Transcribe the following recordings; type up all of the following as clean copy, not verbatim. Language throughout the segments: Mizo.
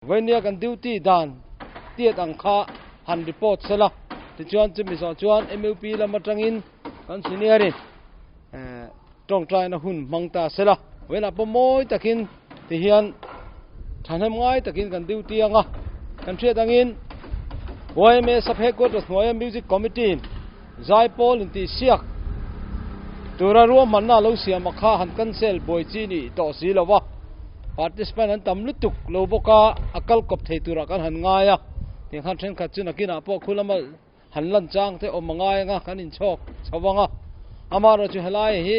Vainia kan duty dan tiat ang kha han report sela, tichuan chumi zawh chuan MUP lam atangin kan senior in tawngtaina hun hmang ta sela. Vawiinah pawh mawi takin tihian thahnem ngai takin kan duty anga kan hriat angin YMA Sub Headquarters hnuaia Music Committee in Zaipawl intihsiak tura ruahmanna lo siam a kha han cancel buai chi nih tawh si lo va, participant an tam lutuk lo bawk a, a kal kawp thei turah kan han ngai a, tiang khan thenkhat chu nakinah pawh khu lama han lan chang te awm a ngai anga kan inchhawk chho vang a, amaherawhchu helai hi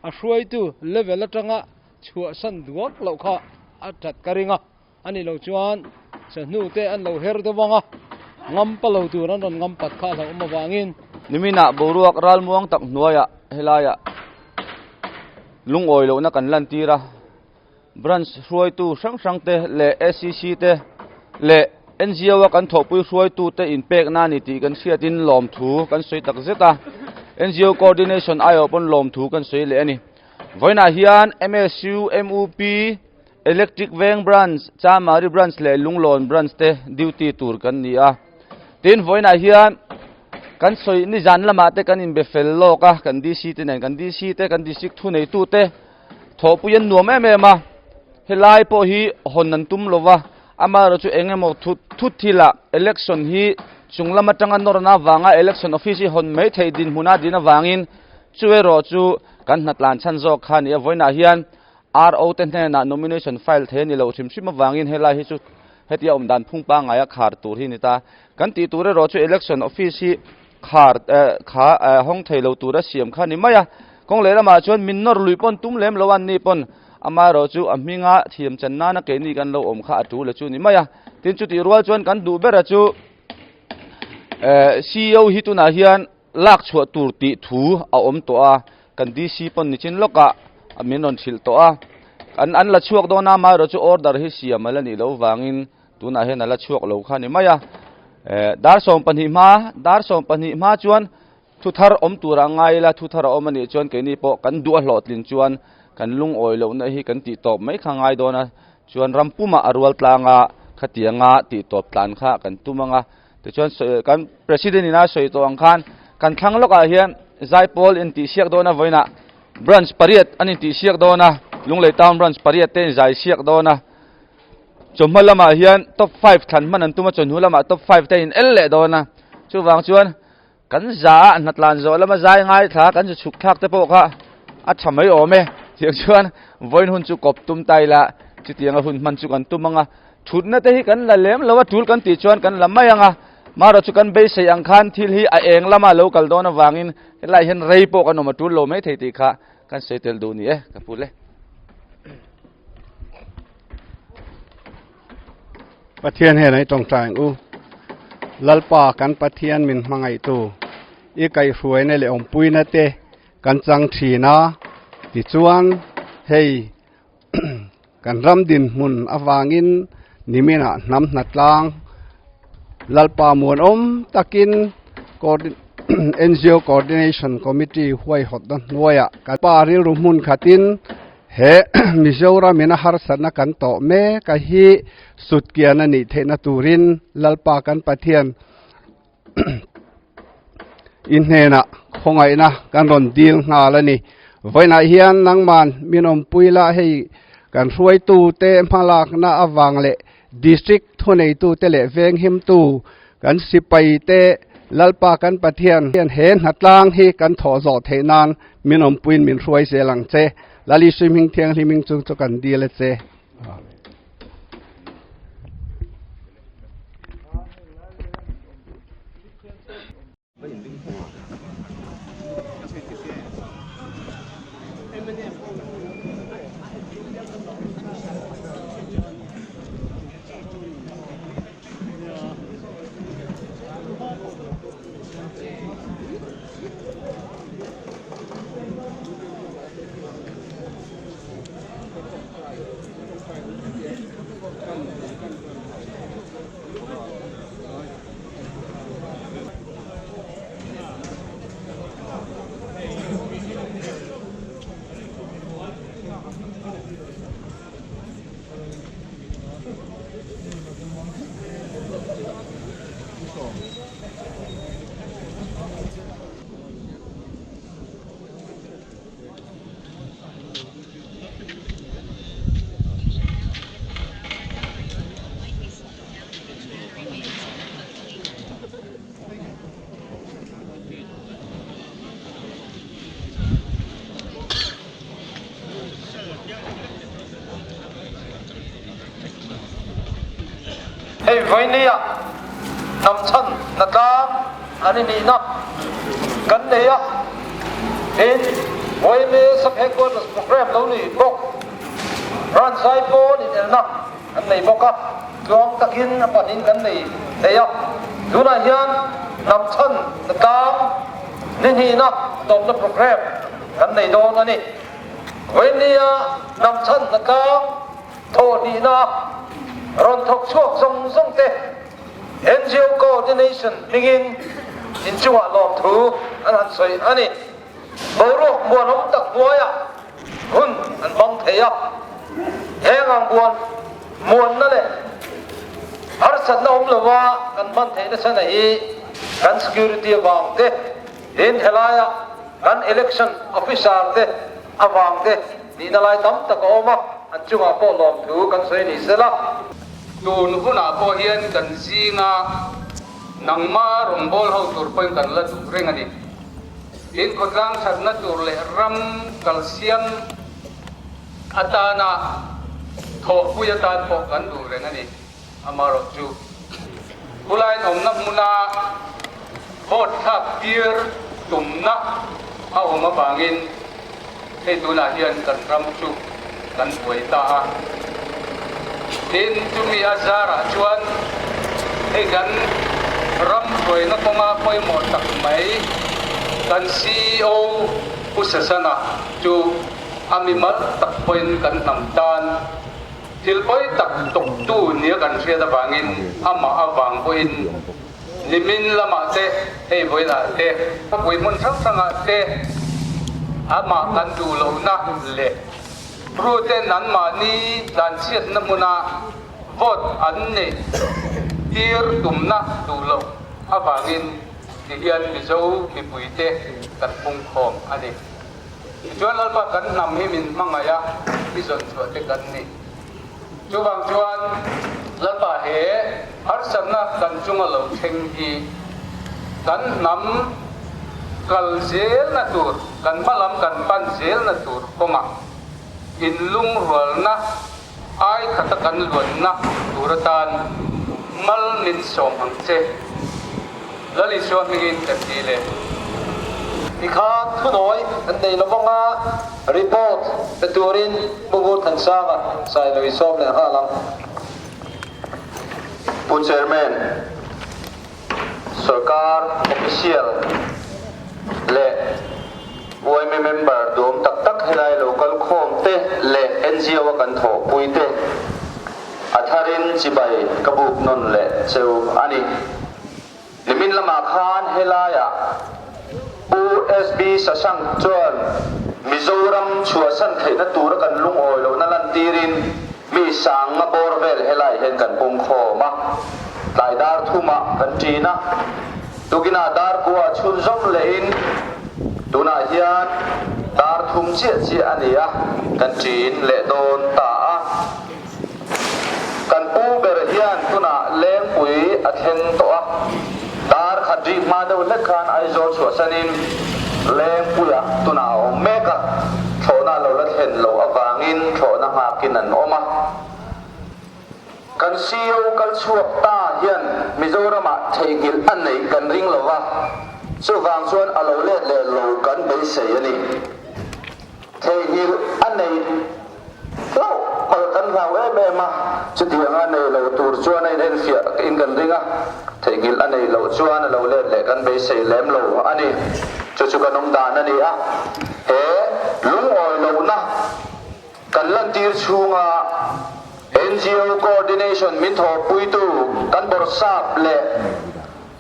a hruaitu level atanga chhuahsan duak loh kha a that ka ring a. A nih loh chuan chawhnu te an lo her deuh ang a, ngam pa lo tur an rawn ngam pat kha a hlauhawm avangin. Niminah boruak ralmuang tak hnuaiah helaiah lungawi lohna kan lantir a, branch hruaitu hrang hrang te leh SCC te leh NGO a kan thawhpui hruaitu te inpekna a ni tih kan hriatin lawmthu kan sawi tak zet a, NGO coordination aiawh pawn lawmthu kan sawi leh a ni. Vawiinah hian MSU, MUP, Electric Veng Branch, Chamari Branch leh Lunglawn Branch te duty tur kan ni a. Tin, vawiinah hian kan sawi nizan lamah te kan inbe fel lawk a, kan DC te nen, kan DC te, kan district thuneitu te thawhpui an nuam em em a. Helai pawh hi hawn an tum lo va, amaherawhchu chu eng emaw thut thut thilah election hi chung lam atanga nawrna avanga election office hi hawn mai theih dinhmuna din avangin chu erawh chu kan hnatlan chhan zawk kha a ni a. Vawiinah hian RO te hnenah nomination file thei a ni lo hrim hrim avangin helai hi chu hetia awm dan phung pangngaia khar tur hi a ni ta. Kan tih tur erawh chu election office hi khar kha hawng thei lo tura siam kha a ni mai a. Kawng leh lamah chuan min nawr lui pawn tum lem lo a ni pawn amaherawh chu a hminga thiam chan nana keini kan lo awm kha a tul a chu a ni mai a. Tin chutih rual chuan kan duh bera chu CEO hi tunah hian Lak chhuah tur tih thu a awm tawh a, kan DC pawn nichin lawkah min rawn hrilh tawh a, an an la chhuak dawn a, amaherawh chu order hi siam a la nih loh vangin tunah hian a la chhuak lo kha a ni mai a. Eh, dar 12 hma, dar 12 hma chuan thu thar awm tur a ngai ila, thu thar a awm a nih chuan keini pawh kan duh a hlawhtlin chuan kan lungawi lohna hi kan tih tawp mai kha ngai dawn a, chuan ram pumah a rual tlang a, khatianga tih tawp tlan kha kan tum ang a. Tichuan kan President in a sawi tawh ang khan kan thlang lawkah hian Zaipawl intihsiak dawn a vawiinah branch pariat an intihsiak dawn a, Lunglei Town branch pariat te in zai siak dawn a. Chawhma lamah hian top five thlan hman an tum a, chawhnu lamah top five te in el leh dawn a. Chuvang chuan kan za a hnatlan zawh lama zai ngaithla kan zu chhuk thlak te pawh kha a tha mai awm e. Tiang chuan vawiin hun chu kawp tum ta ila chutianga hun hman chu kan tum ang a. Thutna te hi kan la lem lo a, tul kan tih chuan kan la mai ang a, marawh chu kan beisei ang khan thil hi a eng lama lo kal dawn avangin helaiah hian rei pawh kan awm a tul lo mai thei tih kha kan sawi tel duh ni e, ka pu le. Pathian hian a i tawngtai ang u. Lalpa kan Pathian min hmangaihtu, i kaihhruaina leh awmpuina te kan chang thin a, tichuan hei Kan ram dinhmun avangin niminah hnam hnatlang Lalpa muanawm takin NGO Coordination Committee huaihawtna hnuaiah kan pa rilru hmun khatin he Mizoram in a harsatna kan tawh mek a hi sutkian a nih theihna turin Lalpa kan Pathian I hnenah khawngaihna kan rawn dil nghal a ni. Vawiinah hian nangman min awmpui la hei kan hruaitute hmalakna avang leh district thuneitute leh venghimtu kan sipaite Lalpa kan Pathian hian he hnatlang hi kan thawh zawh theih nan min awmpuiin min hruai zel ang che. Lal Isui hming thianghlim hming chung chu kan dil a che. Amen. Hei vawinia hnam chhan hnatlang an inihna kan nei a, tin YMA Sub-Headquarters Programme lo ni bawk Branch Zaipawn inelna an nei bawk a, tluang takin a pahnihin kan nei thei a. Tunah hian hnam chhan hnatlang ni hnihna tawpna programme kan nei dawn a ni. Vawinia hnam chhan hnatlang thawh hnihna rawn thawk chhuak zawng zawng te NGO Coordination hmingin inchungah lawmthu an han sawi a ni. Boruak muanawm tak hnuaiah hun an hmang thei a, heng ang buan muanna leh harsatna awm lova kan hman theih nasa na hi kan security avang te, tin helaia kan election officer te avang te nihna lai tam tak a awm a, an chungah pawh lawmthu kan sawi ni sela. Tun hunah pawh hian kan zinga nangma rawngbâwl ho tur pawhin kan la duh reng a ni. Tin, khawtlang thatna tur leh ram kalsiam atana thawhpui atan pawh kan duh reng a ni. Amaherawhchu, khulaiin awmna hmuna vote thlak tir tumna a awm avangin hei tunah hian kan ram chu kan buai ta a. Tin, chumi a zarah chuan hei kan ram hruaina kawnga pawimawh tak mai kan CEO Pu Sasana chu a mimal tak pawhin kan hnam tan thil pawi tak tawktu nia kan hriat avangin amah avang pawhin nimin lamah te, hei vawilah te, khawpui hmun hrang hrangah te amah kan duh lohna leh Ruten anmahni tlanchhiatna hmuna vote an neih tir tumna duh loh avangin ti hian Mizo mipuite kan pungkhawm a ni. Tichuan Lalpa kan hnam hi min hmangaih a, i zawn chhuah te kan ni. Chuvang chuan Lalpa he harsatna kan chunga lo thleng hi kan hnam kal zelna tur, kan hmalam kan pan zelna tur kawngah inlungrualna ai khata kan luanna tur atan mal min sawm ang che. Lal Isua hmingin kan ti le. Tikhan thunawi an nei lo vang a, report pe turin Pu Vur Thansanga Sailoi sawm leh nghal ang. Pu Chairman, Sorkar official leh yma member duhawm tak tak helai lo kal khawm te leh NGO a kan thawhpui te a tharin chibai ka buk nawn leh cheu a ni. Nimin lamah khan helaiah USB Sashank chuan Mizoram chhuahsan theihna tura kan lungawi lohna lantirin mi sanga bawr vel helai hian kan pungkhawm a, tlai dar thumah kan ṭin a, tukinah dar kua chhunzawm lehin tunah hian dar thum chiah chiah a ni a, kan ṭin leh dawn ta a. Kan pu ber hian tunah Lengpui a thleng tawh a, dar khat rih hma deuh hlek khan Aizawl chhuahsanin Lengpuia tunah a awm mek a, thlawhna a lo la thlen loh avangin thlawhna nghakin an awm a. Kan CEO kal chhuak ta hian Mizoramah theihnghilh a neih kan ring lo va, chuvang chuan a lo let leh lo kan beisei a ni. Theihnghilh a neih Hlauh palh kan hlau em em a, chutiang a nei lo tur chuan a inenfiah in kan ring a, theihnghilh a neih loh chuan a lo let leh kan beisei lem lo a ni. Chu chu kan awm dan a ni a, he lungawi lohna kan lantir chhunga NGO coordination min thawhpuitu kan bawrhsap leh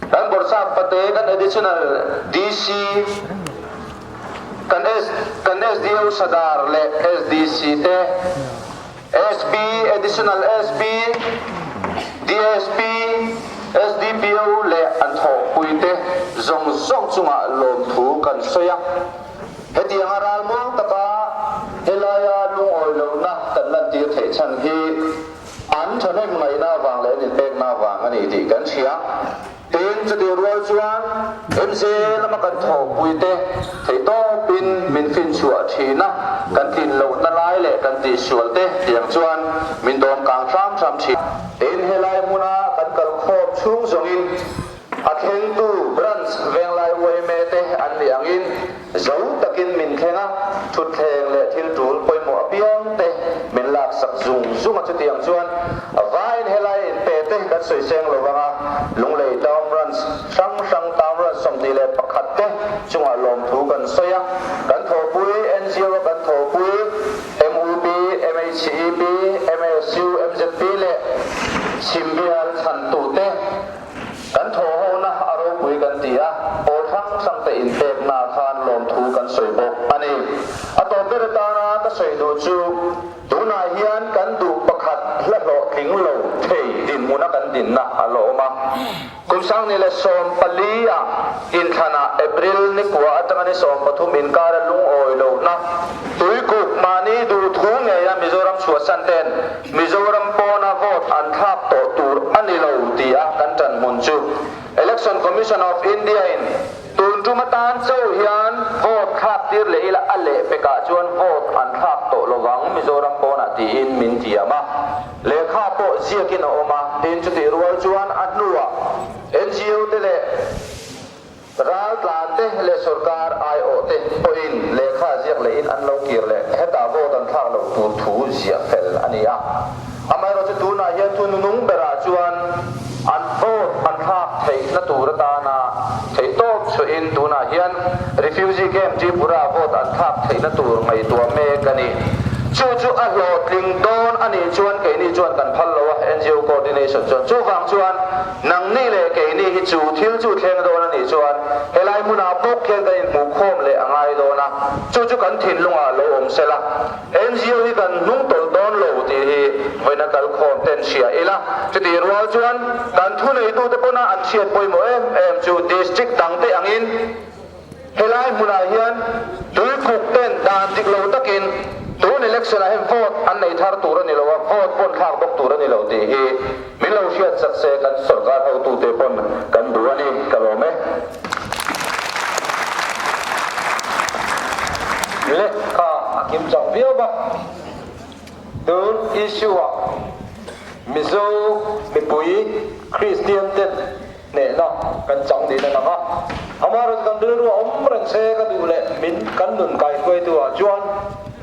Kan Bawrhsap pate, kan Additional DC, kan kan SDO Sadar leh SDC te, SP, Additional SP, DSP, SDPO leh an thawhpui te zawng zawng chungah lawmthu kan sawi a. Hetianga ralmuang taka helaia lungawi lohna kan lantir theih chhan hi An thahnem ngaihna avang leh an inpekna avang a ni tih kan hria. Tin, chutih rual chuan MCA lama kan thawhpuite theihtawpin min finchhuah thin a, kan tlin lohna lai leh kan tihsual te tiang chuan min dawm kang hram hram thin. Tin, helai hmuna kan. kan sawi seng lo vang a, Lunglei Town Branch hrang hrang Town Branch 21 te chungah lawmthu kan sawi a, kan thawhpui NGO a kan thawhpui MUP, MHEP, MSU, MZP leh Chhimbial chhantute kan thawhhona a ropui kan ti a, pawl hrang hrang te inpekna khan lawmthu kan sawi bawk a ni. A tawp ber atana ka sawi duh chu tunah hian kan duh pakhat hla hlawhtling lo thei dinhmuna kan dinna a la awm a. Kum 2014 ah inthlanah April ni kua atanga ni 13 inkara lungawi lohna tuikuk mahni duhthu ngeia Mizoram chhuahsan ten Mizoram pawna vote an thlak tawh tur a ni lo ti a kan tan hmun chu Election Commission of India in tun tum atan chauh hian vote thlak tir leh ila a lehpekah chuan vote an thlak tawh lovang Mizoram pawnah tiin min tiam a. Lehkha pawh ziakin a awm a, tin chutih rual chuan a hnuah NGO te leh raltlan te leh sorkar aiawh te pawhin lehkha ziak lehin an lo kir leh hetah vote an thlak loh tur thu ziah fel a ni a. Amaherawhchu tunah hian thu nunung berah chuan an vote an thlak theihna tur atana theihtawp chhuahin tunah hian Refugee camp Tripura vote an thlak theihna tur ngaihtuah mek a ni. Chu chu a hlawhtling dawn a nih chuan keini chuan kan phal lo a, NGO coordination chuan. Chuvang chuan nangni leh keini hi chu thil chu thleng dawn a nih chuan helai hmunah bawk hian kan inhmuhkhawm leh a ngai dawn a, chu chu kan thinlungah lo awm sela. NGO hi kan hnung tawlh dawn lo tih hi vawiina kalkhawm ten hria ila. Chutih rual chuan kan thuneitute pawna an hriat pawimawh em em chu district dangte angin, Helai hmunah hian tuikuk ten dan dik lo takin tun election ah hian vote an nei thar tur a ni lo a, vote pawn thlak bawk tur a ni lo tih hi min lo hriat sak se kan sorkar hotute pawn kan duh a ni, ka lawm e. Lehkha a kim chak viau va, tun issue ah Mizo mipui Kristian ten Hnehna kan chang niin a lang a. Amaherawhchu kan rilru a awm reng se ka duh leh min kan nun kaihruaitu ah chuan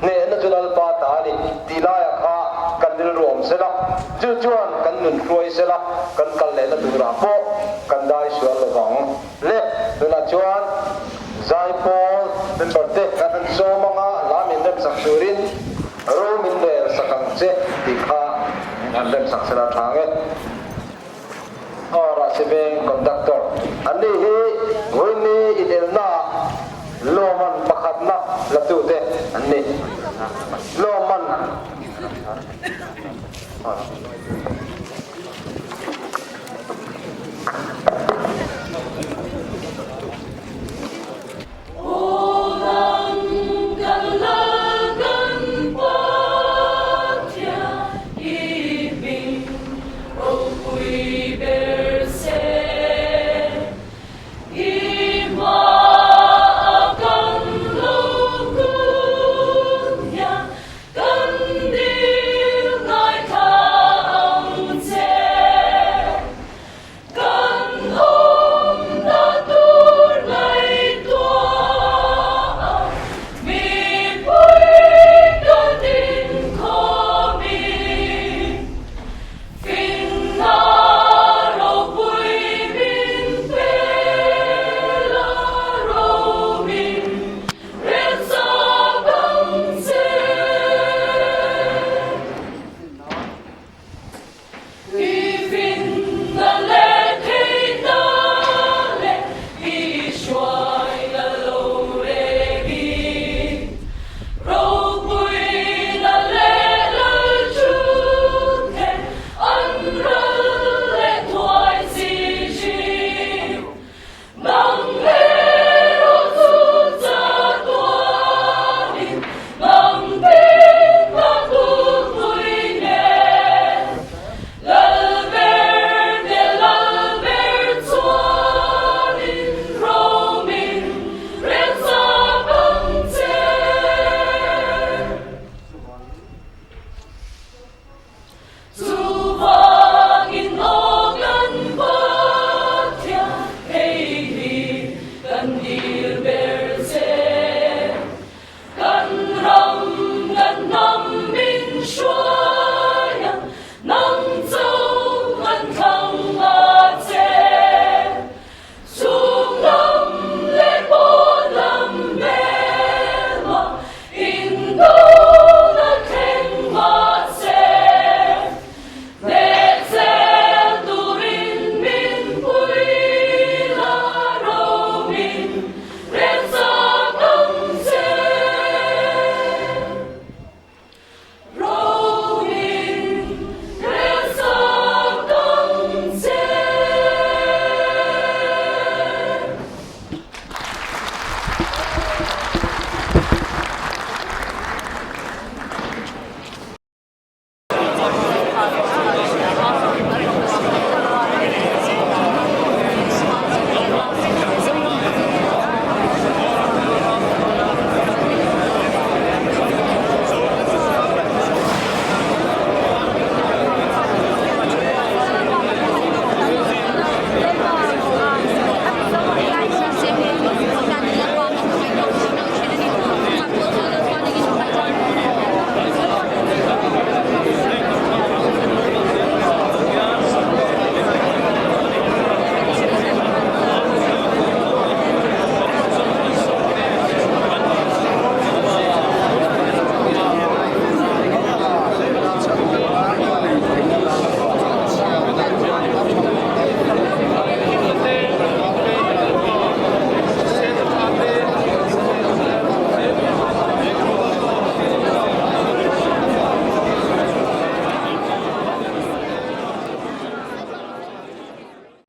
hnehna chu Lalpa ta a ni tih laiah kha kan rilru awm sela, chu chuan kan nun hruai sela kan kal lehna turah pawh kan dai sual lo vang le. Tunah chuan Zaipawl member te kan han sawm anga hla min remsak turin ro min rel sak ang che tih kha min han remsak sela tha ang e. Ara Siveng Conductor an nih hi vawiinni inelnaah lawmman pakhatna latute an ni. Lawmman.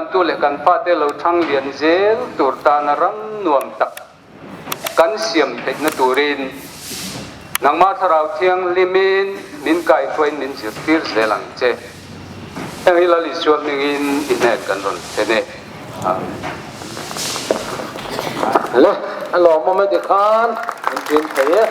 tlantu leh kan fate lo thang lian zel tur tana ram nuam tak kan siam theihna turin nangmah Thlarau Thianghlimin min kaihruaiin min zirtir zel ang che. Heng hi Lal Isua hmingin i hnek kan rawn thlen e. Amen. Le, a lawmawm e tikhan an ṭin thei e.